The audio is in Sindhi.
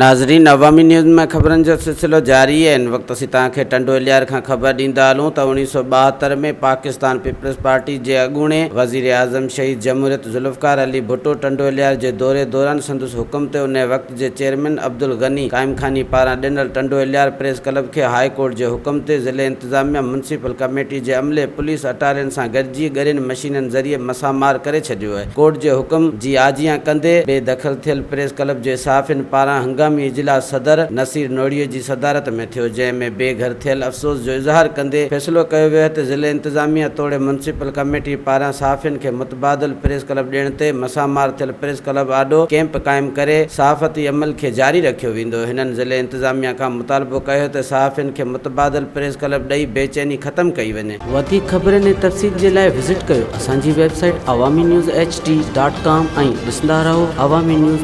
ناظرين عوامي نيوز ۾ خبرن جو سلسلو جاري آهي هن وقت اسين توهان کي ٽنڊو الهيار کان خبر ڏيندا هلون ته 1972 ۾ پاڪستان پيپلز پارٽي جي اڳوڻي وزيراعظم شهيد جمهوريت ذوالفقار علي ڀٽو ٽنڊو الهيار جي دوري دوران سندس حڪم تي انهي وقت جي چيئرمين عبدالغني قائمخاني پاران ڏنل ٽنڊو الهيار پريس ڪلب کي هاء ڪورٽ جي حڪم تي ضلعي انتظاميا ميونسپل ڪميٽي جي عملي پوليس اٽالين سان گڏجي ڳرين مشينن ذريعي مسامار ڪري ڇڏيو آهي. ڪورٽ جي حڪم جي آجيان ڪندي بي دخل ٿيل پريس ڪلب جي صحافين پاران هنگامي اجلاس صدر نصير نوڙيء جي صدارت ۾ ٿيو جنهن ۾ بي گهر ٿيل افسوس جو اظهار ڪندي فيصلو ڪيو ويو ته ضلعي انتظاميا توڙي ميونسپل ڪميٽي پاران صحافين کي متبادل پريس ڪلب ڏيڻ تي مسامار ٿيل پريس ڪلب آڏو ڪئمپ قائم ڪري صحافتي عمل کي جاري رکيو ويندو. هنن ضلعي انتظاميا کان مطالبو ڪيو ته صحافين کي متبادل پريس ڪلب ڏئي بيچيني ختم ڪئي وڃي. وڌيڪ خبرن ۽ تفصيل جي لاء وزٽ ڪيو اسان جي website Awami news H D dot com ۽ ڏسندا رهو عوامي نيوز.